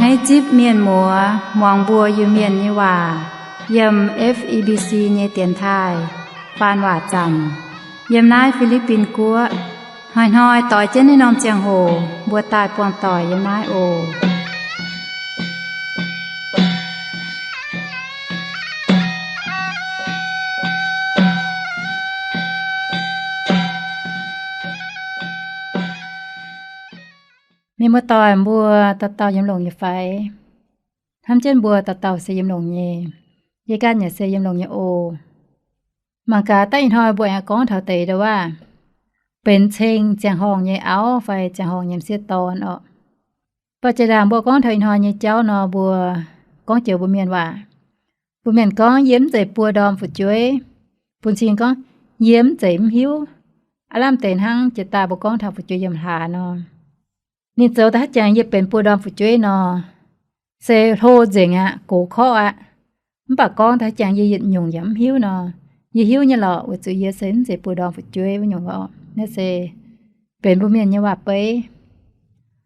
Naaiv zipv mienh muoz muangx mbuo Iu-Mienh nyei waac yiem F E B C nyei dienx taaih faan waac zanc yiem naaiv Fi^li^bin Guoqv. Hnoi-hnoi doix jienv naaiv norm ziangh hoc mbuo daaih buangh doic yiem naaiv oc. Mienh muoz-doic, mbuo dauh dauh yiem longx nyei fai? Hnamv jienv mbuo dauh dauh se yiem longx nyei. Yie ganh yaac se yiem longx nyei oc. Mangc gaax daaih ih hnoi mbuo aengx gorngv taux deix ndau waac, benx ceng ziangh horngh nyei auv fai ziangh horngh nyei m'sieqv dorn orqc. Mv baac jiex ndaangc mbuo gorngv taux ih hnoi nyei jauv nor, mbuo gorngv joux mbuo mienh waac. Mbuo mienh gorngv, yie mv zeiz buo ndorm fu'jueiv. Bun cing gorngv, yie mv zeiz mv hiuv. Aav lamh deix hnangv jiex daaih mbuo gorngv taux fu'jueiv yiem hlaax nor, ninh zoux daaih haaix jangx yie benx buo ndorm fu'jueiv nor, se hlo nzengc aqv, gox korqv aqv. Mv baac gorngv daaih haaix jangx yie yietc nyungc yaac mv hiuv nor, yie hiuv nyei lorqc, weic zuqc yie se mv zeiz buo ndorm fu'jueiv wuov nyungc orqc. Naaiv se benx mbuo mienh nyei waac-beiv.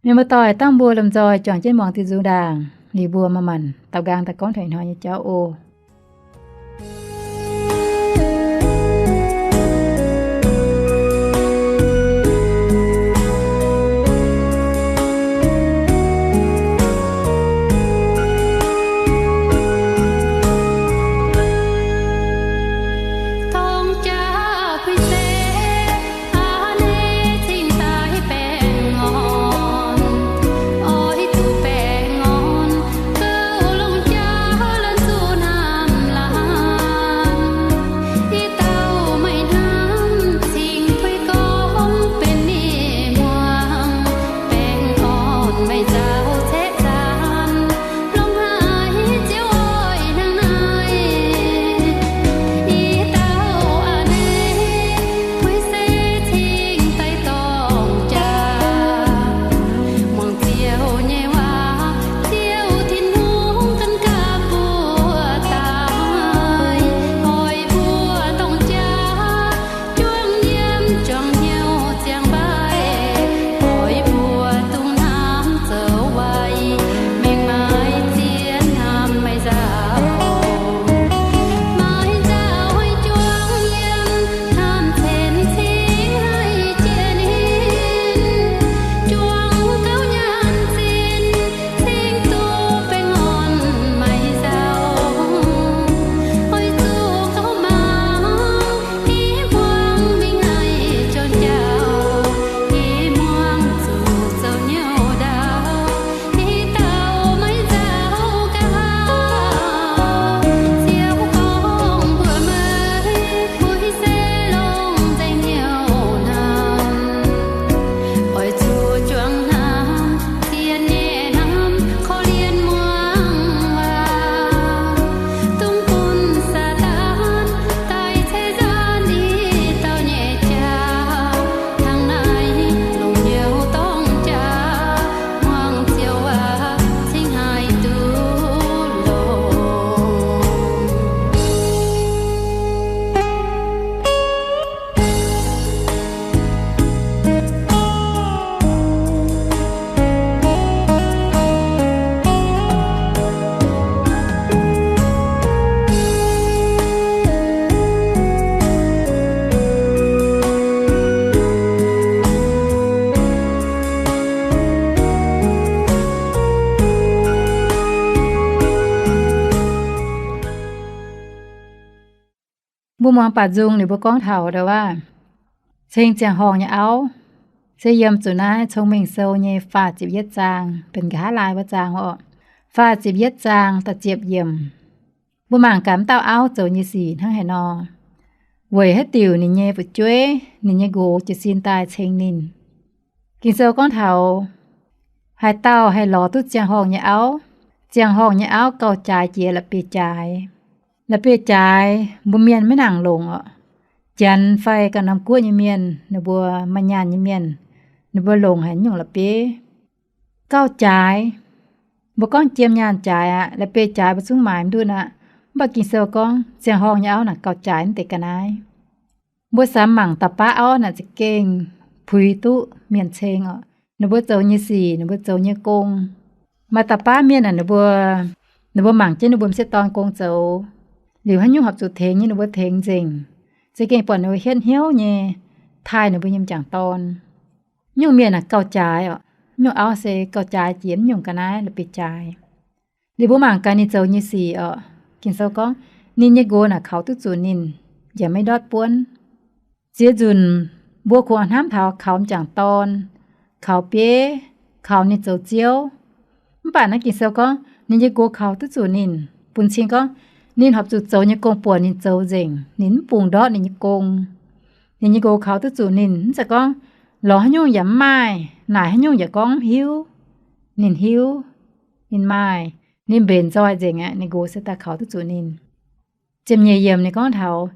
Mienh muoz-doic, dangh mbuo lomh nzoih juangc jienv muangx diuh nzung ndaangc liuz, mbuo manc-manc daux nqaang daaih gorngv taux ih hnoi nyei jauv oc. Mbuo muangx baac nzung liuz mbuo gorngv taux ndau waac, ceng ziangh horngh nyei auv, se yiem zuqc naaiv Cong-Mengh Sou nyei faah ziepc yietv zaang, benx nqa'haav laai wuov zaang orqc. Faah ziepc yietv zaang da'ziepc yiemc. Mbuo mangc gaax m'dauh auv zoux nyei sic hnangv haaix nor. Weic haaix diuc ninh nyei fu'jueiv, ninh nyei nqox jiez sin daaih ceng ninh? Ging-Sou gorngv taux haaix dauh haih lorz duqv ziangh horngh nyei auv? Ziangh horngh nyei auv gauh jaaix jiex la'bieiv-jaaix. La'bieiv-jaaix mbuo mienh maiv nangc longc orqc. Janx fai ganh norm guoqv nyei mienh, ninh mbuo maaih nyaanh nyei mienh, ninh mbuo longc haic nyungc la'bieiv. Gauh jaaix, mbuo gorngv jiem nyaanh jaaix aqv, la'bieiv-jaaix mbuo zungv maaiz mv ndutv aqv. Mv baac Ging-Sou gorngv ziangh horngh nyei auv naaic gauh jaaix mv deix ga'naaiv. Mbuo samx mangc da'baav auv naaic za'gengh puix duqv mienh ceng orqc. Ninh mbuo zoux nyei sic, ninh mbuo zoux nyei gong, Maaih da'baav mienh aah, ninh mbuo, ninh mbuo mangc jienv ninh mbuo m'sieqv dorn gong zoux, liuz haaix nyungc horpc zuqc tengx nyei ninh mbuo tengx nzengc, za'gengh buatc ninh mbuo hietv hnyouv nyei taaih ninh mbuo nyei m'jangc dorn. Nyungc mienh aah, gauh jaaix oc. Nyungc auv se gauh jaaix jiex nyungc ga'naaiv la'bieiv-jaaix. Liuz mbuo mangc gaax ninh zoux nyei sic oc. Ging-Sou gorngv, ninh nyei nqox naaic kaux duqv zuqc ninh, yaac maiv ndortv buonv. Ziex nzunc mbuo kungx hnamv taux kaux m'jangc dorn, kaux bieiv, kaux ninh zoux ziouv. Mv baac naaiv Ging-Sou gorngv ninh nyei nqox kaux duqv zuqc ninh, bun cing gorngv ninh horpc zuqc zoux nyei gong buoc ninh zoux nzengc, ninh mv bungx ndortv ninh nyei gong. Ninh nyei nqox kaux duqv zuqc ninh, mv zeiz gorngv lorz haaix nyungc yaac mv maaih, naaic haaix nyungc yaac gorngv mv hiuv. Ninh hiuv, ninh maaih, ninh mbenc nzoih nzengc aqv. Ninh nqox se daaih kaux duqv zuqc ninh. Ziepc nyeic yiemc ninh gorngv taux,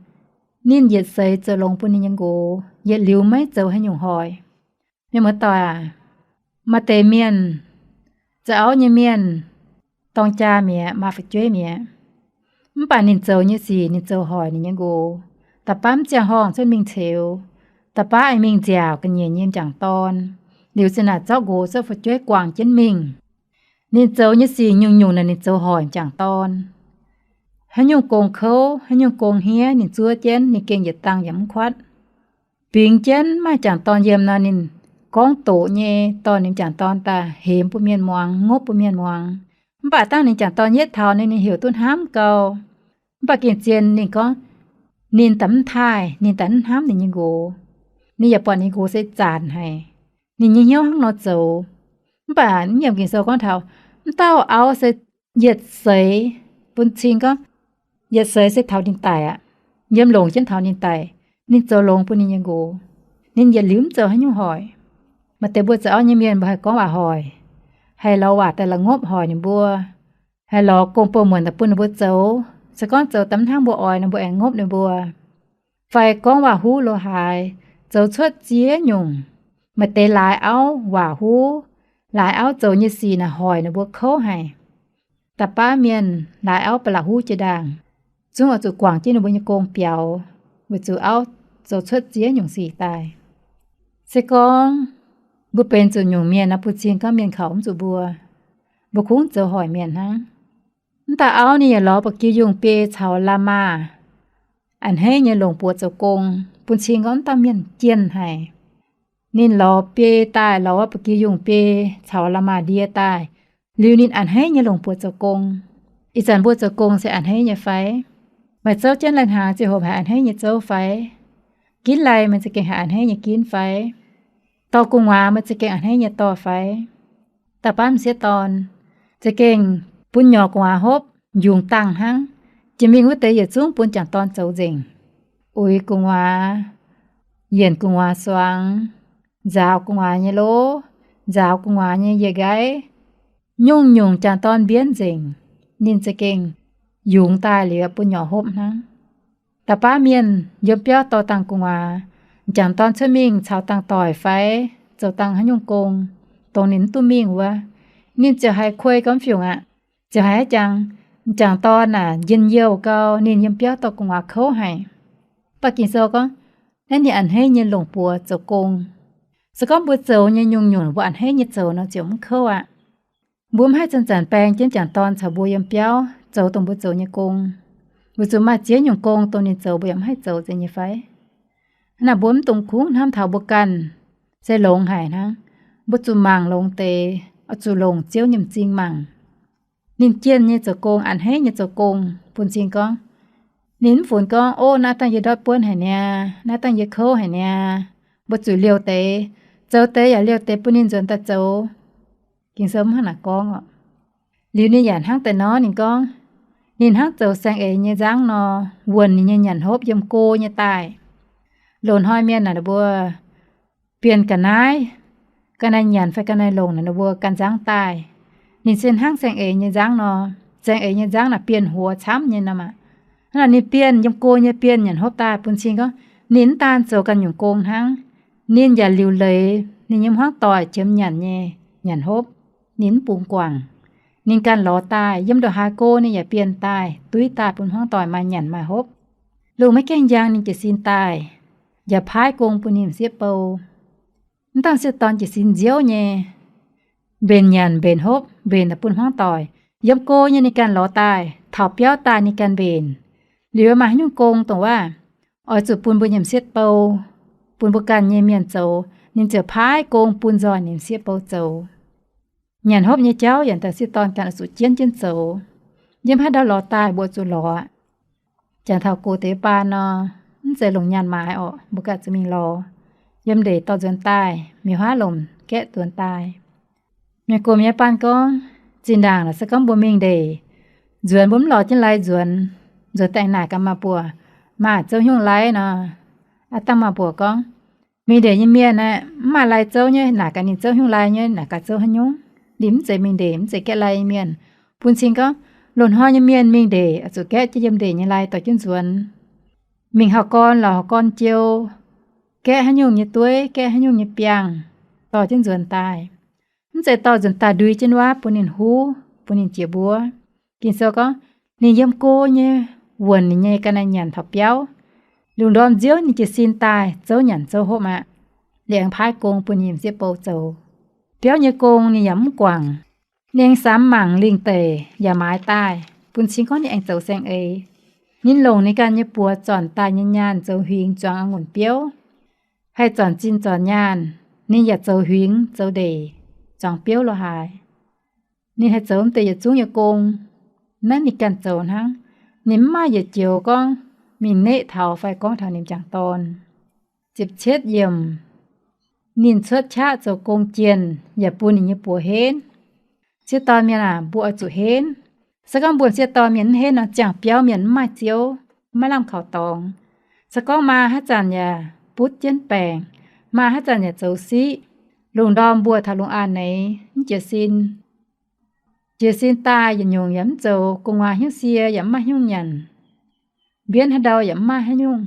ninh yietc seix zoux longx bun ninh nyei nqox, yietc liuz maiv zoux haaix nyungc hoic. Mienh muoz-doic aac, maaih deix mienh, zoux auv nyei mienh, dorng jaa mi'aqv, maaih fu'jueiv mi'aqv. Mv baac ninh zoux nyei sic ninh zoux hoic ninh nyei nqox. Da'baav mv ziangh horngh cuotv mingh ceux, da'baav aengx mingh nziaauc ga'nyiec nyei m'jangc dorn, liuz zinh naaic zorqv nqox zorqv fu'jueiv guangc jienv mingh. Ninh zoux nyei sic nyungc-nyungc naaic ninh zoux hoic m'jangc dorn. Haaix nyungc gong kouv, haaix nyungc gong hniev, ninh zuov jienv, ninh gengh yietc dangh yaac mv kuatv. Bingx jienv maaih m'jangc dorn yiem nor, ninh gorngv doqc nyei dorh ninh m'jangc dorn daaih hemx bun mienh muangx, ngopv bun mienh muangx. Mv baac dangh ninh m'jangc dorn yietv taux ninh, ninh heuc duqv hnamv gau. Mv baac gengh zien ninh gorngv, ninh daaih mv taaih, ninh daaih mv hnamv ninh nyei nqox. Ninh yaac buatc ninh nqox se zanc haic, ninh nyei hnyouv hnangv nor zoux. Mv baac mv nyiemc Ging-Sou gorngv taux, mv dauh auv se yietc seix, bun cing gorngv, yietc seix se taux ninh daic aqv, yiem longc jienv taux ninh daic, ninh zoux longx bun ninh nyei nqox. Ninh yietc liuz mv zoux haaix nyungc hoic. Maaih deix mbuo zoux auv nyei mienh mbuo haih gorngv waac hoic, haih lorz waac daaih la'ngopv hoic ninh mbuo, haih lorz gong-bou-muonc daaih bun ninh mbuo zoux. Se gorngv zoux daaih mv hnangv mbuo oix nor, mbuo aengx ngopv ninh mbuo. Fai gorngv waac-huv lo haaix, zoux cuotv ziex nyungc. Maaih deix laaix auv waac-huv, laaix auv zoux nyei sic naaic hoic ninh mbuo kouv haic. Da'baav mienh laaix auv ba'laqc huv jiex ndaangc, zungv oix zuqc guangc jienv ninh mbuo nyei gong biaux, weic zuqc auv zoux cuotv ziex nyungc sic daaih. Se gorngv mbuo benx zuqc nyungc mienh nor, bun cing gorngv mienh kaux mv zuqc mbuo, mbuo kungx zoux hoic mienh hnangv. Mv dauh auv ninh yaac lorz ba'gi yungh biei caux la'maah a'hneiv nyei longc buoz zoux gong, bun cing gorngv mv dauh mienh jienh haic. Ninh lorz biei daaih, lorz wuov ba'gi yungh biei caux la'maah ndie daaih, liuz ninh a'hneiv nyei longc buoz zoux gong. Ih zanc mbuo zoux gong se a'hneiv nyei fai? Meih zouv jienv lai-hnaangx ziangh hoc haiz a'hneiv nyei zouv fai? Ginv lai meih za'gengh haiz a'hneiv nyei ginv fai? Dorh gu'nguaaz meih za'gengh a'hneiv nyei dorh fai? Da'baav m'sieqv dorn za'gengh bun nyorx gu'nguaaz hopv, njungx dangh hnangv. Jiex mingh wuov deix yietc zungv bun m'jangc dorn zoux nzengc. Uix gu'nguaaz, yienc gu'nguaaz suangx, nzaaux gu'nguaaz nyei lov, nzaaux gu'nguaaz nyei yiez nqaiv, nyungc-nyungc m'jangc dorn mbienv nzengc. Ninh za'gengh yungz daaih liuz bun nyorx hopv hnangv. Da'baav mienh yiem biauv dorh dangh gu'nguaaz, m'jangc dorn cuotv mingh caux dangh doic fai zoux dangh haaix nyungc gong, dongh ninh mv duqv mingh wuov, ninh ziouc haiz kuei gau mv fiungc aqv. Ziouc haiz jangx, m'jangc dorn aac, njien-youh gau, ninh yiem biauv dorh gu'nguaaz kouv haic. Mv baac Ging-Sou gorngv, naaiv ninh a'hneiv nyei longc buoz zoux gong. Se gorngv mbuo zoux nyei nyungc-nyungc mbuo a'hneiv nyei zoux nor, ziouc mv kouv aqv. Mbuo mv haih zanc-zanc baeng jienv m'jangc dorn caux mbuo yiem biauv zoux dongh mbuo zoux nyei gong. Weic zuqc maaih ziex nyungc gong dongh ninh zoux mbuo yaac mv haih zoux, zeiz nyei fai? Hnangv naaic mbuo mv dungx kungx hnamv taux mbuo ganh se longx haic hnangv. Mbuo zuqc mangc longx deix, oix zuqc longc Ziouv nyei m'zing mangc. Ninh jienh nyei zoux gong, a'hneiv nyei zoux gong, bun cing gorngv, ninh mv funx gorngv, Ov, naaiv dangh yie ndortv buonv haic niaa, naaiv dangh yie kouv haic niaa. Mbuo zuqc liouh deix, zoux deix yaac liouh deix bun ninh nzuonx daaih zoux. Ging-Sou mv hnangv naaic gorngv oc. Liuz ninh yaac hnangv deix nor, ninh gorngv, ninh hnangv zoux saeng-eix nyei nzangv nor, wuonh ninh nyei nyanc hopv yiem go nyei daaih. Loz-hnoi mienh naaic ninh mbuo bienh ga'naaiv, ga'naaiv nyanc fai ga'naaiv longc naaic ninh mbuo ganh nzangv daaih. Ninh se hnangv saeng-eix nyei nzangv nor. Saeng-eix nyei nzangv naaic bienh huox camv nyei nor maah. Hnangv naaic ninh bienh yiem go nyei bienh nyanc hopv daaih bun cing gorngv, ninh mv daan zoux ganh nyungc gong hnangv, ninh yaac liuc leiz ninh nyei hmuangv doic qiemx nyanc nyei nyanc hopv. Ninh mv bungx guangc. Ninh ganh lorz daaih, yiem ndongc haaix go ninh yaac bienh daaih, duiv daaih bun hmuangv doic maaih nyanc maaih hopv. Lungh maiv gaengh njang ninh jiez sin daaih, yaac paaiv gong bun ninh m'sieqv bou. Mv dangh m'sieqv dorn jiez sin nziouv nyei, mbenc nyanc, mbenc hopv, mbenc daaih bun hmuangv doic. Yiem go nyei ninh ganh lorz daaih, taux biauv daaih ninh ganh mbenc. Liuz maaih haaix nyungc gong dongh waac, oix zuqc bun mbuo nyei m'sieqv bou, bun mbuo ganh nyei mienh zoux, ninh ziouc paaiv gong bun nzoih ninh m'sieqv bou zoux. Nyanc hopv nyei jauv yaac daaih sieqv dorn ganh oix zuqc jienv jienv zoux. Yiem haaix ndau lorz daaih mbuo zuqc lorz. Jangx taux gox deix baan nor, mv zeiz longc nyaanh maaiz orqc, mbuo ganh zuqc mingh lorz. Yiem ndeic dorh nzuonx daaih, mingh huaav lomc gaeqv nzuonx daaih. Mienh gox mienh baan gorngv, zinh ndaangc naaic se gorngv mbuo mingh ndeic nzuonx, mbuo mv lorz jienv lai nzuonx, nzuonx daaih naaic gaax maaz-mbuoqc, maaih zouv haaix nyungc lai nor. Aav dangh maaz-mbuoqc gorngv, mingh ndeic nyei mienh aeqv, mv maaih lai zouv nyei, naaic gaax ninh zouv haaix nyungc lai nyei, naaic gaax zouv haaix nyungc. Ninh mv zeiz mingh ndeic, mv zeiz gaeqv lai nyei mienh. Bun cing gorngv, loz-hnoi nyei mienh mingh ndeic oix zuqc gaeqv jienv yiem ndeic nyei lai dorh jienv nzuonx. Mingh horqc gorn lorz horqc gorn jou, gaeqv haaix nyungc nyei dueiv, gaeqv haaix nyungc nyei biangh, dorh jienv nzuonx daaih. Mv zeiz dorh nzuonx daaih ndui jienv wuov bun ninh huv, bun ninh jiex mbuov. Ging-Sou gorngv, ninh yiem go nyei wuonc ninh nyei ga'naaiv nyanc taux biauv. Lungh ndorm nziouv ninh jiez sin daaih zouv nyanc zouv hopv aqv. Liuz aengx paaiv gong bun ninh m'sieqv bou zoux. Biauv nyei gong ninh yaac mv guangc. Ninh aengx samx mangc lingh deic yaac maaiz daaih, bun cing gorngv ninh aengx zoux saeng-eix. Ninh longc ninh ganh nyei buoz zornc daaih nyei nyaanh zoux huingx zuangx a'ngunc biouv, haih zornc zinh zornc nyaanh. Ninh yaac zoux huingx zoux ndeic zuangx biouv lo haaix. Ninh haih zoux m'deix yietc zungv nyei gong. Naaiv ninh ganh zoux hnangv. Ninh mv maaih yietc joux gorngv mingh neqv taux fai gorngv taux ninh m'jangc dorn. Ziepc cietv yiemc, ninh cuotv qaqv zoux gong jienh yaac bun ninh nyei buoz henv. Sieqv dorn mienh aac, mbuo oix zuqc henv. Se gorngv mbuo sieqv dorn mienh mv henv nor, ziangh biauv mienh mv maaih ziouv, mv maaih lamh kaux dorngx. Se gorngv maa haaix zanc yaac butv jienv baengc, maa haaix zanc yaac zoux siqv, lungh ndorm mbuo taux lungh aanx neix mv jiez sin. Jiez sin daaih yietc nyungc yaac mv zoux, gu'nguaaz hnyouv sie yaac mv maaih hnyouv nyanc, mbienv haaix ndau yaac mv maaih haaix nyungc.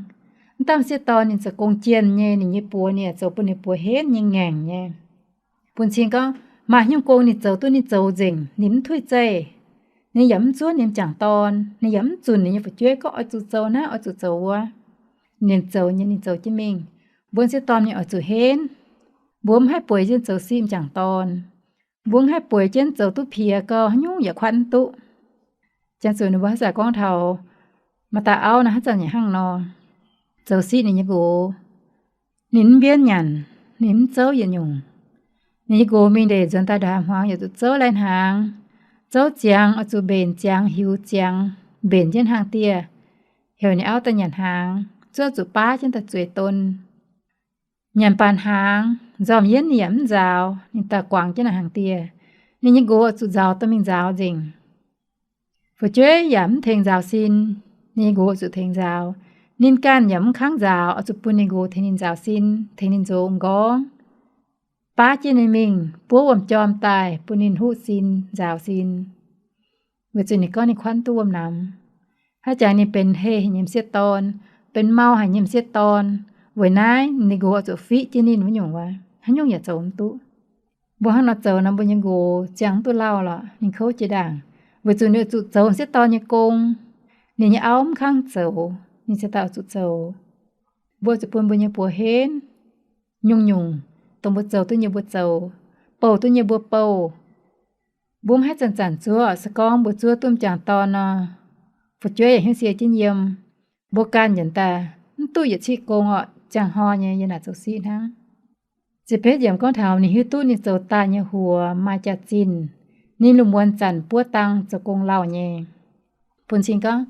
Mv dauh m'sieqv dorn ninh zoux gong jienh nyei, ninh nyei buoz ninh yaac zoux bun ninh buoz henv nyei ngaengc nyei. Bun cing gorngv maaih haaix nyungc gong ninh zoux duqv ninh zoux nzengc, ninh mv tuix zeih. Ninh yaac mv zuov ninh m'jangc dorn, ninh yaac mv zunc ninh nyei fu'jueiv gorngv oix zuqc zoux naaiv, oix zuqc zoux wuov. Ninh zoux nyei, ninh zoux jienv mingh. Mbuo m'sieqv dorn ninh oix zuqc henv. Mbuo mv haih bueix jienv zoux siqv m'jangc dorn. Mbuo mv haih bueix jienv zoux duqv piex gau, haaix nyungc yaac kuatv mv duqv. Janx-zuqc ninh mbuo haaix zanc gorngv taux maaih dauh auv naaiv haaix zanc yaac hnangv nor, zoux siqv ninh nyei nqox, ninh mv mbienv nyanc, ninh mv zouv yietc nyungc. Ninh nyei nqox mingh ndeic nzuonx daaih ndongc haaix hmuangx yaac zuqc zouv lai-hnaangx, zouv ziangx oix zuqc mbenc ziangx, hiuv ziangx, mbenc jienv hnaangx-dieh, heuc ninh auv daaih nyanc hnaangx, zuov zuqc baav jienv daaih zueiz don. Nyanc baac hnaangx, nzormc yienv ninh yaac mv nzaaux, ninh daaih guangc jienv naaic hnaangx-dieh. Ninh nyei nqox oix zuqc nzaaux dorh mingh nzaaux nzengc. Fu'jueiv yaac mv tengx nzaaux sin, ninh nyei nqox oix zuqc tengx nzaaux. Ninh ganh yaac mv kangv nzaaux, oix zuqc bun ninh nqox tengx ninh nzaaux sin, tengx ninh nzox m'nqorngv, baav jienv ninh mingh buov wuom-jorm daaih bun ninh huv sin, nzaaux sin. Weic zuqc ninh gorngv ninh kuanv duqv wuom namx. Haaix jangx ninh benx heh haic nyei m'sieqv dorn, benx mau haic nyei m'sieqv dorn, weic naaiv ninh nqox oix zuqc fiqv jienv ninh wuov nyungc wuov, haaix nyungc yaac zoux mv duqv. Mbuo hnangv nor zoux nor, mbuo nyei nqox ziangh mv duqv lauh lorqc, ninh kouv jiex ndaangc, weic zuqc ninh oix zuqc zoux m'sieqv dorn nyei gong. Ninh nyei auv mv kangv zoux, ninh ziouc daaih oix zuqc zoux. Mbuo zuqc bun mbuo nyei buoz henv. Nyungc-nyungc dongh mbuo zoux duqv nyei mbuo zoux, bouh duqv nyei mbuo bouh. Mbuo mv haih zanc-zanc zuov. Se gorngv mbuo zuov duqv m'jangc dorn nor, fu'jueiv yaac hnyouv sie jienv yiem. Mbuo ganh yaac daaih mv duqv yietc ciqv gong orqc, ziangh hnoi nyei yiem naaic zoux siqv hnangv. Ziepc betv yiemc gorngv taux ninh hiuv duqv ninh zoux daaih nyei huox maaih jaax-zinh, ninh lungh muonz zanc buov dang zoux gong lauh nyei. Bun cing gorngv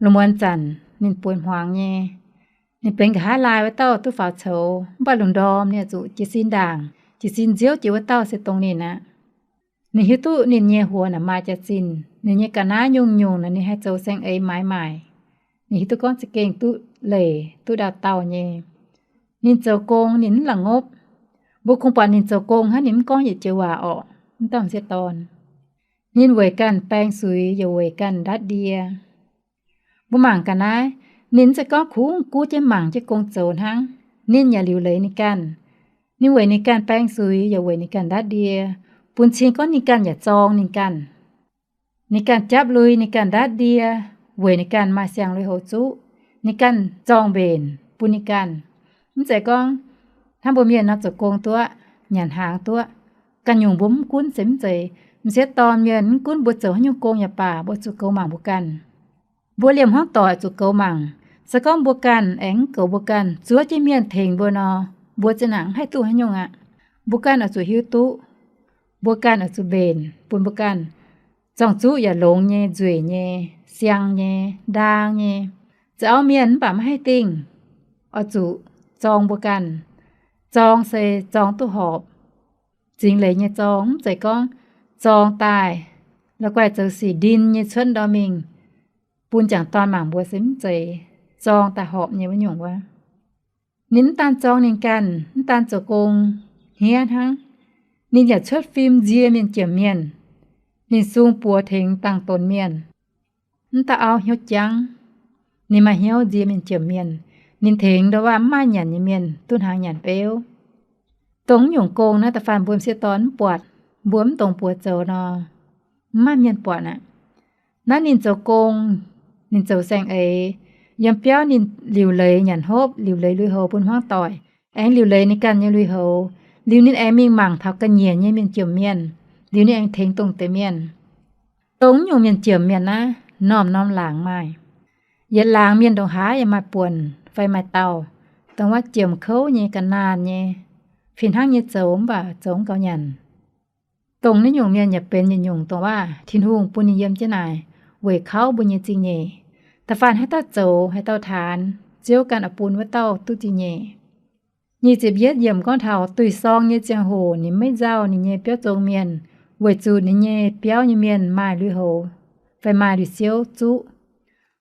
lungh muonz zanc ninh bueix hmuangx nyei. Ninh benx nqa'haav laai wuov dauh duqv faaux coux, mv baac lungh ndorm ninh zuqc jiez sin ndaangc, jiez sin nziouv jiex wuov dauh se dongh ninh aqv. Ninh hiuv duqv ninh nyei huox naaic maaih jaax-zinh, ninh nyei ga'naaiv nyungc-nyungc naaic ninh haih zoux saeng-eix maaiz maaic. Ninh hiuv duqv gorngv za'gengh duqv leic duqv ndau-dauh nyei. Ninh zoux gong ninh mv la'ngopv. Mbuo kungx buatc ninh zoux gong hnangv, ninh mv gorngv yietc joux waac orqc, mv dauh m'sieqv dorn. Ninh weic ganh baeng suix yaac weic ganh ndatv ndie. Mbuo mangc ga'naaiv, ninh mv zeiz gorngv kungx guv jienv mangc jienv gong zoux hnangv. Ninh yaac liuc leiz ninh ganh. Ninh weic ninh ganh baeng suix yaac weic ninh ganh ndatv ndie, bun cing gorngv ninh ganh yaac zorng ninh ganh. Ninh ganh japv lui, ninh ganh ndatv ndie, weic ninh ganh maaih siang-lui houx zuqv, ninh ganh zorng mbenc bun ninh ganh. Mv zeiz gorngv hnangv mbuo mienh nor zoux gong duqv, nyanc hnaangx duqv, Ganh nyungc mbuo mv gunv se mv zeiz, m'sieqv dorn mienh mv gunv mbuo zoux haaix nyungc gong yaac baac, mbuo zuqc goux mangc mbuo ganh. Mbuo liemh hmuangv doic zuqc goux mangc. Se gorngv mbuo ganh aengx mv goux mbuo ganh, zuov jienv mienh tengx mbuo nor, mbuo zinh ndaangc mv haih duqv haaix nyungc aqv. Mbuo ganh oix zuqc hiuv duqv, mbuo ganh oix zuqc mbenc bun mbuo ganh zorng-zuqv yaac longx nyei, nzueic nyei, siang nyei, ndaang nyei. Zoux auv mienh mv baac maiv haih dingh, oix zuqc zorng mbuo ganh. Zorng se zorng duqv horpc. Zingx leiz nyei zorng, mv zeiz gorngv zorng daaih la'guaih zoux sic ndin nyei cuotv ndorm mingh bun m'jangc dorn mangc mbuo se mv zeiz. Zorng daaih horpc nyei wuov nyungc wuov. Ninh mv daan zorng ninh ganh, mv daan zoux gong hniev hnangv, ninh yaac cuotv fim nzie mienh jomc mienh. Ninh sung buoz tengx dangh donx mienh, mv dauh auv hnyouv jangv. Ninh maaih hnyouv nzie mienh jomc mienh. Ninh tengx ndo waac mv maaih nyanc nyei mienh duqv hnaangx nyanc beuv. Dongh nyungc gong naaiv da'faanh mbuo m'sieqv dorn mv buatc, mbuo mv dongh buoz zoux nor, mv maaih mienh buatc aqv. Naaiv ninh zoux gong, ninh zoux saeng-eix, yiem biauv ninh liuc leiz nyanc hopv, liuc leiz lui-houx bun hmuangv doic, aengx liuc leiz ninh ganh nyei lui-houx. Liuz ninh aengx mingh mangc taux ga'nyiec nyei mienh jomc mienh. Liuz ninh aengx tengx dongh deix mienh. Dongh nyungc mienh jomc mienh naaiv, norm-norm laangz maaih. Yietc laangz mienh ndongc haaix yaac maaih buonc fai maaih dauh, dongh wuov jomc kouv nyei, ga'naanh nyei, fih hnangv nyei zoux mv baac zoux mv gaux nyanc. Dongh naaiv nyungc mienh yaac benx yietc nyungc dongh waac Tin-Hungh bun ninh yiem jienv naaic weic kauv mbuo nyei zingh nyeic. Da'faanh haaix dauh zoux, haaix dauh taanx, Ziouv ganh oix bun wuov dauh duqv zingh nyeic. Nyic ziepc yietv yiemc gorngv taux duih sorng nyei ziangh hoc ninh maiv nzauh ninh nyei biauv zong mienh, weic zuqc ninh nyei biauv nyei mienh maaih lui-houx fai maaih lui-siouv zuqv.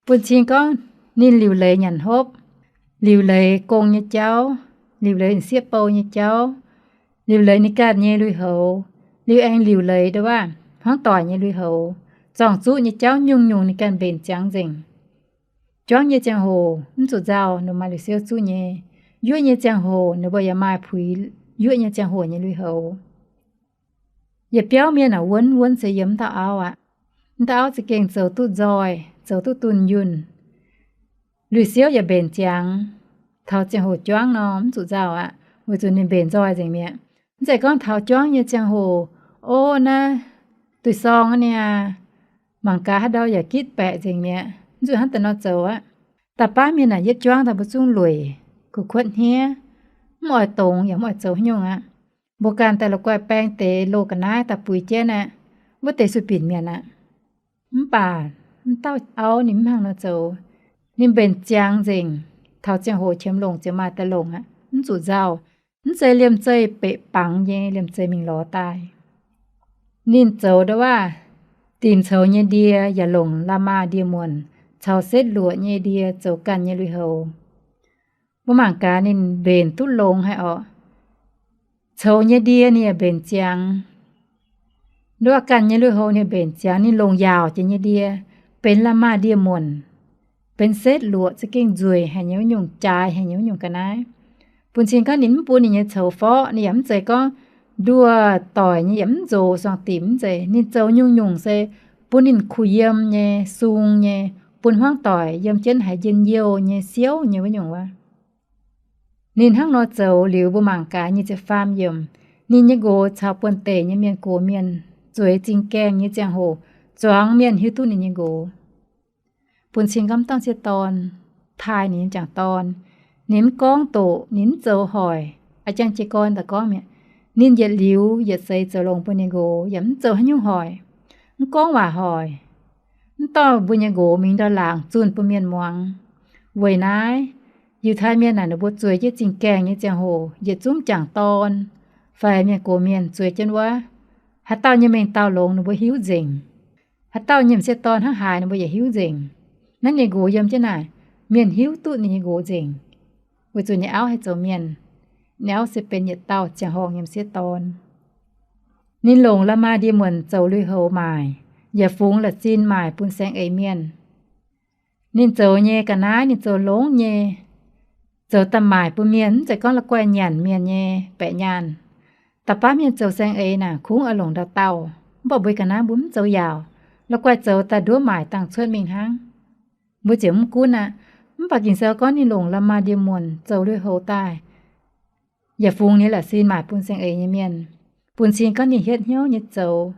Bun cing gorngv ninh liuc leiz nyanc hopv, liuc leiz gong nyei jauv, liuc leiz sieqv bou nyei jauv, liuc leiz ninh ganh nyei lui-houx, liuz aengx liuc leiz ndo waac hmuangv doic nyei lui-houx, zorng-zuqv nyei jauv nyungc-nyungc ninh ganh mbenc ziangx nzengc. Juangv nyei ziangh hoc mv zuqc nzauh, ninh maaih lui-siouv zuqv nyei. Yuoqv nyei ziangh hoc ninh mbuo yaac maaih puix yuoqv nyei ziangh hoc nyei lui-houx. Yietc biauv mienh aah, wuonv wuonv se yiem mv dauh auv aqv. Mv dauh auv za'gengh zoux duqv nzoih, zoux duqv dunh yunh. Lui-siouv yaac mbenc ziangx. Taux ziangh hoc juangv nor mv zuqc nzauh aqv, weic zuqc ninh mbenc nzoih nzengc mi'aqv. Mv zeiz gorngv taux juangv nyei ziangh hoc, o, naaiv duih sorng aqv niaa, mangc gaax haaix ndau yaac gitv baeqc nzengc mi'aqv. Mv zuqc hnangv deix nor zoux aqv. Da'faanh mienh naaic yietv juangv daaih mbuo zungv lueic, kuv kuotv hniev, mv oix dongz yaac mv oix zoux haaix nyungc aqv. Mbuo ganh daaih la'guaih baeng deix loz ga'naaiv daaih buix jienv aqv, wuov deix sueih binc mienh aqv. Mv baac mv dauh auv ninh mv hnangv nor zoux. Ninh mbenc ziangx nzengc, taux ziangh hoc qiemx longc ziouc maaih daaih longc aqv, mv zuqc nzauh. Mv zeiz liemh zeih beqc bangx nyei, liemh zeih mingh lorz daaih. Ninh zoux ndo waac dimc coux nyei ndie yaac longc la'maah ndie-muonc caux setv luoqc nyei ndie zoux ganh nyei lui-houx. Mbuo mangc gaax ninh mbenc duqv longx haic orqc. Coux nyei ndie ninh yaac mbenc ziangx. Ndo ganh nyei lui-houx ninh mbenc ziangx, ninh longc yaauc jiex nyei ndie, benx la'maah ndie-muonc, benx setv luoqc, za'gengh nzueic haic nyei wuov nyungc, jaaix haic nyei wuov nyungc ga'naaiv. Bun cing gorngv ninh mv bun ninh nyei coux forqv, ninh yaac mv zeiz gorngv nduov doic nyei yaac mv nzox suangx dimc, mv zeiz. Ninh zoux nyungc-nyungc se bun ninh kuh yiem nyei, sung nyei, bun hmuangv doic yiem jienv haiz njien-youh nyei, siouv nyei wuov nyungc wuov. Ninh hnangv nor zoux liuz, mbuo mangc gaax nyic ziepc faam yiemc, ninh nyei nqox caux buonv-deic nyei mienh gox mienh zueiz zingh gaengh nyei ziangh hoc, zuangx mienh hiuv duqv ninh nyei nqox. Bun cing gorngv m'sieqv dorn taaih ninh nyei m'jangc dorn, ninh mv gorngv doqc, ninh mv zoux hoic, a'jang jiez gorn daaih gorngv mi'aqv. Ninh yietc liuz yietc seix zoux longx bun ninh nqox yaac mv zoux haaix nyungc hoic, mv gorngv waac hoic. Mv dorh mbuo nyei nqox mingh ndau laangz zunh bun mienh muangx. Weic naaiv, Yiutai Mienh naaic ninh mbuo zueiz jienv zingh gaengh nyei ziangh hoc yietc zungv m'jangc dorn fai mienh gox mienh zueiz jienv wuov, haaix dauh nyei mengh dauh longx ninh mbuo hiuv nzengc. Haaix dauh nyei m'sieqv dorn hnangv haaix ninh mbuo yaac hiuv nzengc. Naaiv ninh nqox yiem jienv naaic, mienh hiuv duqv ninh nyei nqox nzengc, weic zuqc ninh auv haih zoux mienh. Ninh auv se benx yietc dauh ziangh horngh nyei m'sieqv dorn. Ninh longc la'maah ndie-muonc zoux lui-houx maaic, yaac fungx la'zinh maaic bun saeng-eix mienh. Ninh zoux nyei ga'naaiv ninh zoux longx nyei, zoux daaih maaic bun mienh, mv zeiz gorngv la'guaih nyanc mienh nyei baeqc nyaanh. Da'faanh mienh zoux saeng-eix naaic kungx oix longc ndau-dauh, mv baac mbuo ga'naaiv mbuo mv zoux yaauc, la'guaih zoux daaih nduov maaic dangh cuotv mingh hnangv. Mbuo ziouc mv gunv aqv. Mv baac Ging-Sou gorngv ninh longc la'maah ndie-muonc zoux lui-houx daaih, yaac fungx ninh la'zinh maaic bun saeng-eix nyei mienh. Bun cing gorngv ninh hietv hnyouv nyei zoux.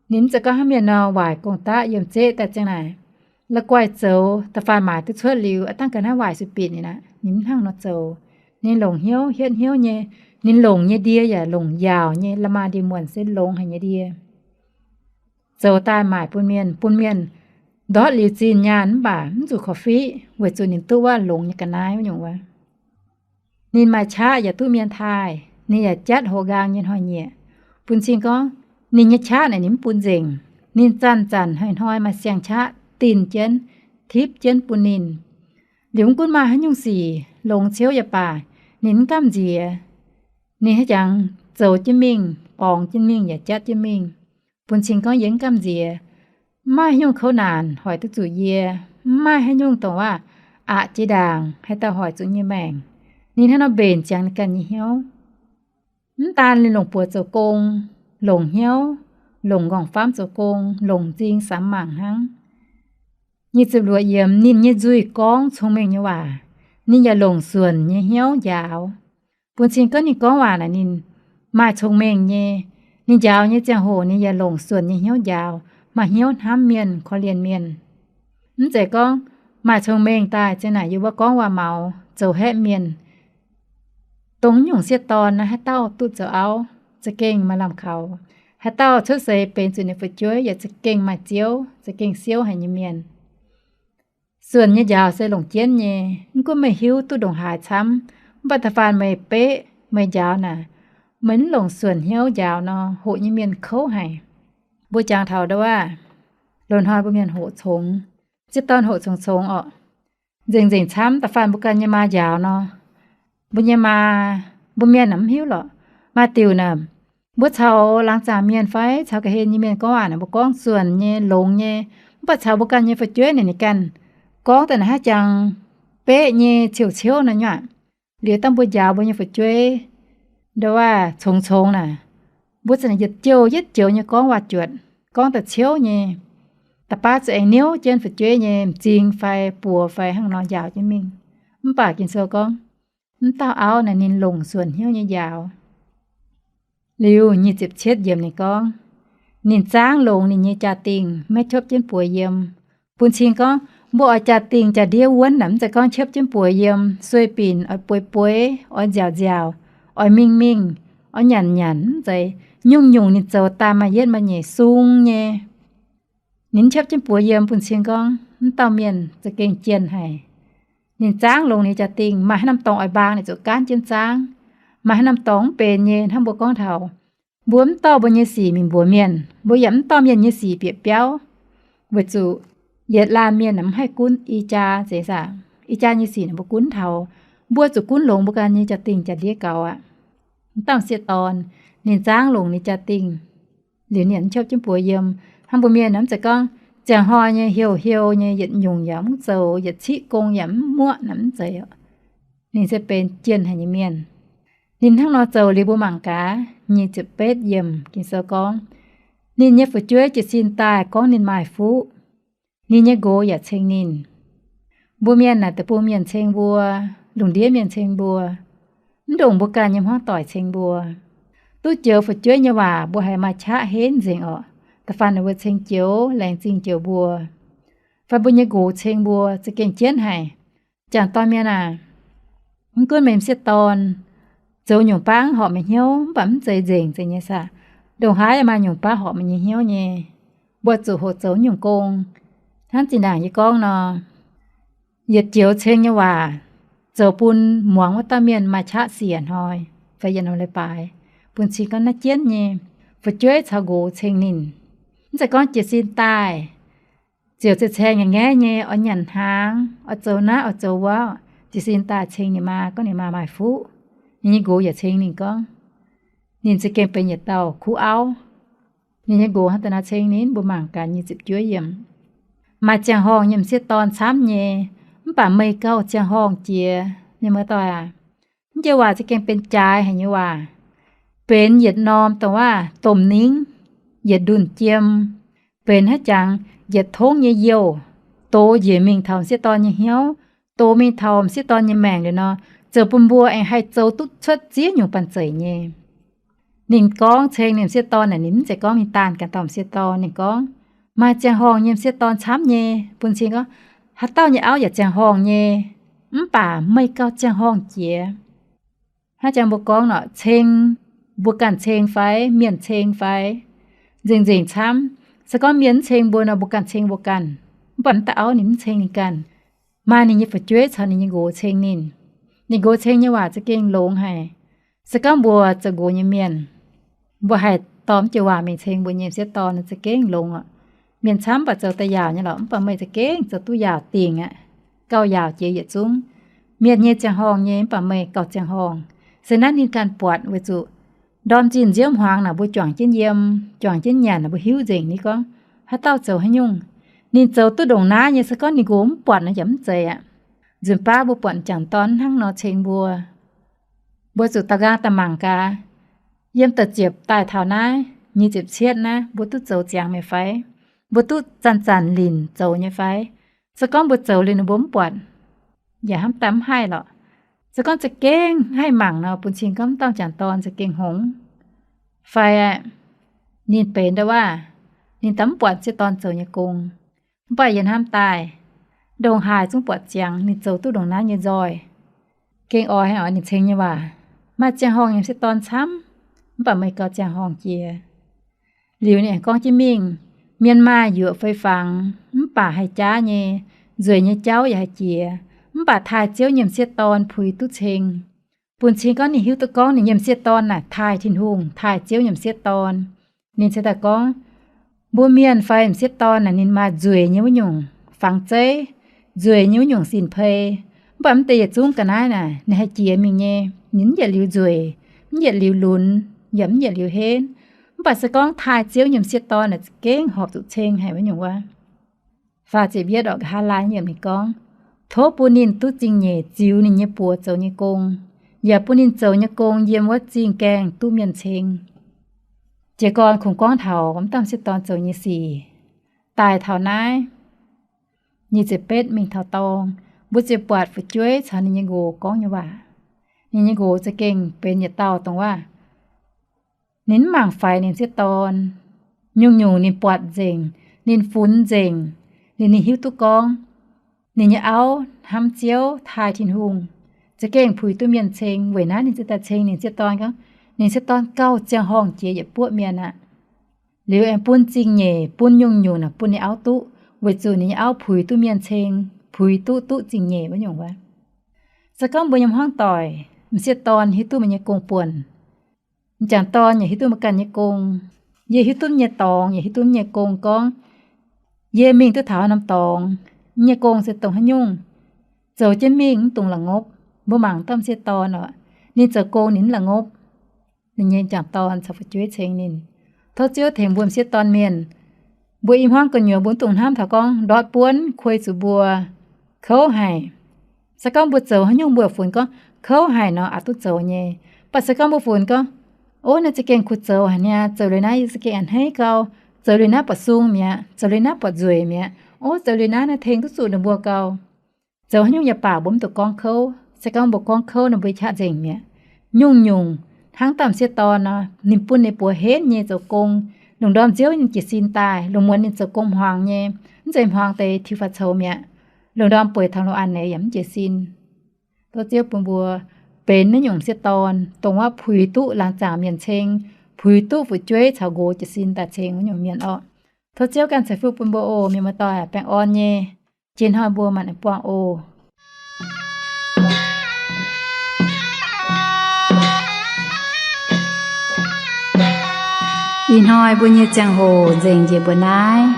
Ninh mv zeiz gorngv hnangv mienh nor waaic gong-daqv yiem zeqv daaih ziang naaic, la'guaih zoux da'faanh maaic duqv cuotv liuz, aav dangh ga'naaiv waaic sueih-binc ninh aqv. Ninh mv hnangv nor zoux. Ninh longc hnyouv, hietv hnyouv nyei. Ninh longc nyei ndie yaac longc njaaux nyei, la'maah ndie-muonc se longx haic nyei ndie. Zoux daaih maaic bun mienh, bun mienh ndortv liuz zinh nyaanh mv baac mv zuqc korv-fiqv, weic zuqc ninh duqv wuov longx nyei ga'naaiv wuov nyungc wuov. Ninh maaih qaqv yaac duqv mienh taaih, ninh yaac jatv hoqc nqaang nyei hnoi-nyieqc. Bun cing gorngv, ninh nyei qaqv naaic ninh mv bun nzengc. Ninh zanc-zanc hnoi-hnoi maaih siang-qaqv dinh jienv, tipv jienv bun ninh. Liuz mv gunv maaih haaix nyungc sic longx ciouv yaac baac, ninh mv gamh nziex. Ninh haaix jangx zoux jienv mingh, borngz jienv mingh yaac jatv jienv mingh. Bun cing gorngv yie mv gamh nziex. Mv maaih haaix nyungc kouv naanc hoic duqv zuqc yie. Mv maaih haaix nyungc dongh waac aqc jiex ndaangc haih daaih hoic zuqc nyei maengc. Ninh hnangv nor mbenc ziangx ninh ganh nyei hnyouv. Mv daan ninh longc buoz zoux gong, longc hnyouv, longc nqorngv-famv zoux gong, longc m'zing samx mangc hnangv. Nyic ziepc luoqc yiemc, ninh nyei nzuih gorngv cong-mengh nyei waac. Ninh yaac longc suonc nyei hnyouv njaaux. Bun cing gorngv ninh gorngv waac naaic ninh maaih cong-mengh nyei. Ninh njaaux nyei ziangh hoc ninh yaac longc suonc nyei hnyouv njaaux, maaih hnyouv hnamv mienh, korv-lienh mienh. Mv zeiz gorngv maaih cong-mengh daaih ziang naaic yie wuov gorngv waac-maux, zoux haeqv mienh. Dongh nyungc sieqv dorn naaiv haaix dauh duqv zoux auv, za'gengh maaih lamh kaux. Haaix dauh cuotv seix benx zuqc ninh fu'jueiv yaac za'gengh maaih ziouv, za'gengh siouv haic nyei mienh. Suonc nyei njaaux se longc jienv nyei. Mv gunv meih hiuv duqv ndongc haaix camv, mv baac da'faanh meih beqv meih njaaux naaic, meih mv longc suonc hnyouv njaaux nor, hoqc nyei mienh kouv haic. Mbuo jangx taux ndau wuov, loz-hnoi mbuo mienh hoqc congx, sieqv dorn hoqc congx congx orqc. Nzengc-nzengc camv, da'faanh mbuo ganh nyei maa njaaux nor, mbuo nyei maa, mbuo mienh naaic mv hiuv lorqc. Maaih diuc naaic, mbuo caux laangz zaangc mienh fai caux ga'hlen nyei mienh gorngv waac naaic, mbuo gorngv suonc nyei, longx nyei. Mv baac caux mbuo ganh nyei fu'jueiv naaic, ninh ganh gorngv daaih naaic haaix jangx beqv nyei ciouv-ciouv naaiv nyuac. Liuz dangh mbuo njaaux mbuo nyei fu'jueiv ndau wuov congx-congx naaic, mbuo za'naaic yietc joux yietc joux nyei gorngv waac-juotc, gorngv da'ciouv nyei. Da'baav zuqc aengx niouv jienv fu'jueiv nyei m'zing fai buoz fai hnangv nor njaaux jienv mingh. Mv baac Ging-Sou gorngv, mv dauh auv naaic ninh longc suonc hnyouv nyei njaaux. Liuz nyic ziepc cietv yiemc ninh gorngv, ninh zaangv longx ninh nyei jaa-dingh, maiv qopv jienv buoz yiem. Bun cing gorngv mbuo oix jaa-dingh jaa-ndiev wuonv naaic, mv zeiz gorngv qopv jienv buoz yiem, sueih binc, oix bueix bueix, oix nziaauc nziaauc, oix mingh mingh, oix nyanc nyanc, mv zeiz. Nyungc-nyungc ninh zoux daaih maaih yietv maaih nyeic sung nyei. Ninh qopv jienv buoz yiem bun cing gorngv mv dauh mienh za'gengh jienh haic. Ninh zaangv longx ninh jaa-dingh, maaih haaix norm dorngx oix mbaang ninh zuqc gaanv jienv zaangv. Maaih haaix norm dorngx mv benx nyei hnangv mbuo gorngv taux, mbuo mv dorh mbuo nyei sic mingh mbuox mienh, mbuo yaac mv dorh mienh nyei sic bieqc biauv, weic zuqc yietc laanh mienh mv haih gunv i jaa zeiz aac. I jaa nyei sic naaic mbuo gunv taux, mbuo zuqc gunv longx mbuo ganh nyei jaa-dingh jaa-ndiev gaux aqv. Mv dauh sieqv dorn, ninh zaangv longx ninh jaa-dingh, liuz ninh qopv jienv buoz yiem. Hnangv mbuo mienh mv zeiz gorngv ziangh hnoi nyei hiuv hiuv nyei yietc nyungc yaac mv zoux, yietc ciqv gong yaac mv muoqv naaic, mv zeiz. Ninh se benx jienh haic nyei mienh. Ninh hnangv nor zoux liuz mbuo mangc gaax, nyic ziepc betv yiemc Ging-Sou gorngv, ninh nyei fu'jueiv jiez sin daaih gorngv ninh maaih fuqv. Ninh nyei nqox yaac ceng ninh. Mbuo mienh naaic deic-bung mienh ceng mbuo, lungh ndiev mienh ceng mbuo, mv ndongc mbuo ganh nyei hmuangv doic ceng mbuo. Duqv joux fu'jueiv nyei waac mbuo haiz maaih qaqv henv nzengc orqc. Da'faanh ninh mbuo ceng joux, laengz zingh joux mbuo, fai mbuo nyei nqox ceng mbuo za'gengh jienv haic. Jangc dorn mienh aac, mv gunv meih m'sieqv dorn zoux nyungc baav horpc meih hnyouv, mv baac mv zeiz nzengc nzengc nyei saah. Ndongc haaix yaac maaih nyungc baav horpc meih nyei hnyouv nyei. Mbuo zuqc hoqc zoux nyungc gong. Hnangv zinh ndaangc yie gorngv nor, yietc joux ceng nyei waac zoux bun muangx wuov dauh mienh maaih qaqv siec hnoi fai yietc norm leiz-baaix, bun cing gorngv naaiv jienv nyei fu'jueiv caux nqox ceng ninh. Mv zeiz gorngv jiez sin daaih, ziouc ceng ngaengv nyei oix nyanc hnaangx, oix zoux naaiv oix zoux wuov, jiez sin daaih ceng ninh maa gorngv ninh maa maaih fuqv. Ninh nyei nqox yaac ceng ninh gorngv, ninh za'gengh benx yietc dauh kuv auv. Ninh nyei nqox hnangv da'naaiv ceng ninh, mbuo mangc gaax nyic ziepc juov yiemc. Maaih ziangh horngh nyei m'sieqv dorn camv nyei, mv baac meih gauh ziangh horngh jiex, mienh muoz-doic aac. Mv jiex waac za'gengh benx jaaix haic nyei waac. Benx yietc norm dongh waac domh ningv, yietc ndunh jiem, benx haaix jangx yietc tongv nyei youh, dox njiec mingh taux m'sieqv dorn nyei hnyouv, dox mingh taux m'sieqv dorn nyei maengc liuz nor, zoux bun mbuo aengx haih zoux duqv cuotv ziex nyungc banh zeic nyei. Ninh gorngv ceng ninh m'sieqv dorn naaic, ninh mv zeiz gorngv mingh daanh ganh dauh m'sieqv dorn. Ninh gorngv, maaih ziangh horngh nyei m'sieqv dorn camv nyei. Bun cing gorngv, haaix dauh nyei auv yaac ziangh horngh nyei, mv baac meih gauh ziangh horngh jiex. Hnangv jangx mbuo gorngv nor, ceng, mbuo ganh ceng fai mienh ceng fai, nzengc-nzengc camv. Se gorngv mienh mv ceng mbuo nor, mbuo ganh ceng mbuo ganh. Mv baac m'dauh auv ninh mv ceng ninh ganh. Maaih ninh nyei fu'jueiv caux ninh nyei nqox ceng ninh. Ninh nqox ceng nyei waac za'gengh longx haic. Se gorngv mbuo zoux nqox nyei mienh, mbuo haih dorh mv joux waac mingh ceng mbuo nyei m'sieqv dorn, za'gengh longx oc. Mienh camv mv baac zoux daaih yaauc nyei lorqc, mv baac meih za'gengh zoux duqv yaauc dingc aqv, gauh yaauc jiex yietc zungv. Mienh nyei ziangh horngh nyei, mv baac meih gauh ziangh horngh. Se naaiv ninh ganh buatc weic zuqc ndorm zinh nziouv hmuangx naaic mbuo juangc jienv yiem, juangc jienv nyanc, mbuo hiuv nzengc ninh gorngv haaix dauh zoux haaix nyungc. Ninh zoux duqv ndongc naaiv nyei, se gorngv ninh nqox mv buatc nor yaac mv zeiz aqv. Nzunc baav mbuo buatc m'jangc dorn hnangv nor ceng mbuo, mbuo zuqc daux nqaang daaih mangc gaax. Yiem da'ziepc daaih taux naaiv, nyic ziepc cietv naaiv, mbuo duqv zoux ziangx meih fai? Mbuo duqv zanc-zanc linc zoux nyei fai? Se gorngv mbuo zoux liuz ninh mbuo mv buatc, yaac hnamv daaih mv haih lorqc. Se gorngv za'gengh haih mangc nor, bun cing gorngv m'dauh m'jangc dorn za'gengh hngongx. Fai ninh benx ndau waac, ninh daaih mv buatc m'sieqv dorn zoux nyei gong. Mv baac yie hnamv daaih, ndongc haaix zungv buatc ziangx ninh zoux duqv ndongc naaiv nyei nzoih. Gengh oix haic oc ninh ceng nyei waac. Maaih ziangh horngh nyei m'sieqv dorn camv, mv baac meih gauh ziangh horngh jiex. Liuz ninh aengx gorngv jienv mingh, mienh maaih yuoqc fei fangx, mv baac haih jaav nyei, nzueic nyei jauv yaac haih jiex, mv baac taaih Ziouv nyei m'sieqv dorn puix duqv ceng. Bun cing gorngv ninh hiuv duqv gorngv ninh nyei m'sieqv dorn naaic taaih Tin-Hungh, taaih Ziouv nyei m'sieqv dorn. Ninh cingx daaih gorngv, mbuo mienh fai m'sieqv dorn naaic ninh maaih nzueic nyei wuov nyungc fangx zeiv, nzueic nyei wuov nyungc sin-pei. Mv baac mv deix yietc zungv ga'naaiv naaic ninh haih jiex mingh nyei. Ninh mv yietc liuz nzueic, mv yietc liuz lunx, yaac mv yietc liuz henv. Mv baac se gorngv taaih Ziouv nyei m'sieqv dorn naaic za'gengh horpc zuqc ceng haic wuov nyungc wuov. Faah ziepc yietv orqc, nqa'haav laai yiemc ninh gorngv, tov bun ninh duqv zingh nyeic ziux ninh nyei buoz zoux nyei gong, yaac bun ninh zoux nyei gong yiem wuov zingh gaengh duqv mienh ceng. Jiez gorn kungx gorngv taux m'dauh m'sieqv dorn zoux nyei sic. Daaih taux naaiv, nyic ziepc betv mingh taux dorng, mbuo ziouc buatc fu'jueiv caux ninh nyei nqox gorngv nyei waac. Ninh nyei nqox za'gengh benx yietc dauh dongh waac ninh mv mangc faix ninh m'sieqv dorn. Nyungc-nyungc ninh buatc nzengc, ninh funx nzengc, ninh, ninh hiuv duqv gorngv ninh nyei auv hnamv Ziouv, taaih Tin-Hungh, za'gengh puix duqv mienh ceng. Weic naaiv ninh ziouc daaih ceng ninh m'sieqv dorn gorngv, ninh m'sieqv dorn gauh ziangh horngh jiex yietc buoqv mienh aqv. Liuz aengx bun zingh nyeic, bun nyungc-nyungc naaic bun ninh auv duqv, weic zuqc ninh nyei auv puix duqv mienh ceng, puix duqv duqv zingh nyeic wuov nyungc wuov. Se gorngv mbuo nyei hmuangv doic, m'sieqv dorn hiuv duqv meih nyei gong-buonc, m'jangc dorn yaac hiuv duqv meih ganh nyei gong. Yie hiuv duqv nyei dorngx, yaac hiuv duqv nyei gong gorngv, yie mingh duqv taux haaix norm dorngx, nyei gong se dongh haaix nyungc, zoux jienv mingh mv dungx la'ngopv. Mbuo mangc dauh m'sieqv dorn oc, ninh zoux gong ninh mv la'ngopv. Ninh nyei m'jangc dorn caux fu'jueiv ceng ninh. Tov Ziouv tengx mbuo m'sieqv dorn mienh. Mbuo i hmuangv gu'nyuoz mbuo mv dungx hnamv taux gorngv ndortv buonv kuei zuqc mbuo kouv haic. Se gorngv mbuo zoux haaix nyungc mbuo funx gorngv kouv haic nor, aqc duqv zoux nyei. Mv baac se gorngv mbuo funx gorngv, ov, naaiv za'gengh kuh zoux haic niaa, zoux liuz naaiv yie za'gengh a'hneiv gau, zoux liuz naaiv buatc sung mi'aqv, zoux liuz naaiv buatc nzueic mi'aqv, ov, zoux liuz naaiv naaiv tengx duqv zuqc ninh mbuo gau. Zoux haaix nyungc yaac baac mbuo mv dungx gorngv kouv. Se gorngv mbuo gorngv kouv nor, mbuo qaqv nzengc mi'aqv. Nyungc-nyungc hnangv dauh m'sieqv dorn nor, ninh bun ninh buoz henv nyei zoux gong. Lungh ndorm Ziouv ninh jiez sin daaih, lungh muonz ninh zoux gong hmuangx nyei, mv zeiz hmuangx deix tiux faaux coux mi'aqv. Lungh ndorm bueix taux lungh a'neix yaac mv jiez sin. Tov Ziouv bun mbuo benx naaiv nyungc m'sieqv dorn, dongh wuov puix duqv laangz zaangc mienh ceng, puix duqv fu'jueiv caux nqox jiez sin daaih ceng wuov nyungc mienh orqc. Tov Ziouv ganh ceix fuqv bun mbuo oc. Mienh muoz-doic, baengh orn nyei. Jiex hnoi mbuo maanc buangh oc. Ih hnoi mbuo nyei ziangh hoc nzengc njiec mbuo naaiv.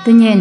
Da'nyeic